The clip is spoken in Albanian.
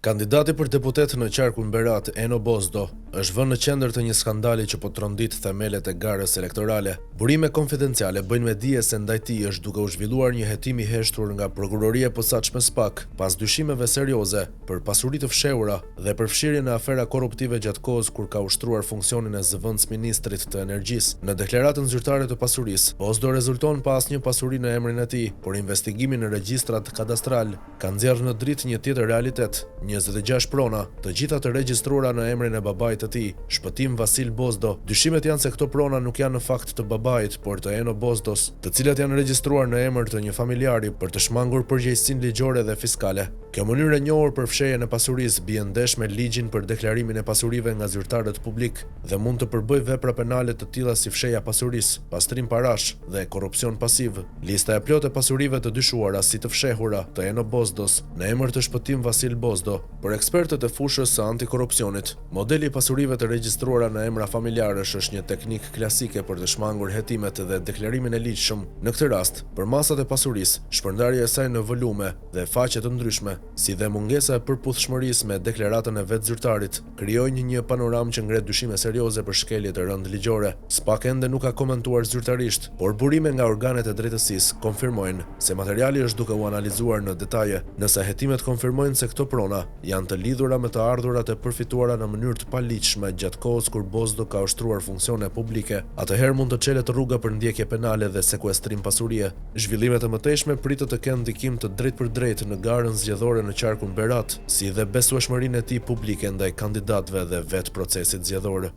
Kandidati për deputet në qarkun Berat, Eno Bozdo, është vënë në qendër të një skandali që po trondit themelet e garës elektorale. Burime konfidenciale bëjnë me dije se ndaj tij është duke u zhvilluar një hetim i heshtur nga Prokuroria e Posaçme SPAK, pas dyshimeve serioze për pasuri të fshehura dhe përfshirje në afera korruptive gjatë kohës kur ka ushtruar funksionin e zëvendësministrit të Energjisë. Në deklaratën zyrtare të pasurisë, Bozdo rezulton pa asnjë pasuri në emrin e tij, por investigimi në regjistrat kadastralë ka nxjerrë në dritë një tjetër realitet, 26 prona, të gjitha të regjistruara në emrin e babait të tij, Shpëtim Vasil Bozdo. Dyshimet janë se këto prona nuk janë në fakt të babait, por të Eno Bozdos, të cilat janë regjistruar në emër të një familjari për të shmangur përgjegjësinë ligjore dhe fiskale. Kjo mënyrë e njohur për fshehjen e pasurisë bie ndesh me ligjin për deklarimin e pasurive nga zyrtarët publikë dhe mund të përbëjë vepra penale të tilla si fshehja e pasurisë, pastrim parash dhe korrupsion pasiv. Lista e plotë e pasurive të dyshuara si të fshehura të Eno Bozdos në emër të Shpëtim Vasil Bozdo. Për ekspertët e fushës së antikorrupsionit, modeli i pasurive të regjistruara në emra familjarësh është një teknikë klasike për të shmangur hetimet dhe deklarimin e ligjshëm. Në këtë rast, përmasat e pasurisë, shpërndarja e saj në volume dhe faqe të ndryshme, si dhe mungesa e përputhshmërisë me deklaratën e vetë zyrtarit, krijojnë një panoramë që ngre dyshime serioze për shkelje të rëndë ligjore. SPAK ende nuk ka komentuar zyrtarisht, por burime nga organet e drejtësisë konfirmojnë se materiali është duke u analizuar në detaje. Nëse hetimet konfirmojnë se këto prona janë të lidhura me të ardhurat e përfituara në mënyrë të paligjshme gjatë kohës kur Bozdo ka ushtruar funksione publike, atëherë mund të çelet rruga për ndjekje penale dhe sekuestrim pasurie. Zhvillimet e mëtejshme pritet të kenë ndikim të drejtpërdrejtë në garën zgjedhore në qarkun Berat, si dhe besueshmërinë e tij publike ndaj kandidatëve dhe vetë procesit zgjedhor.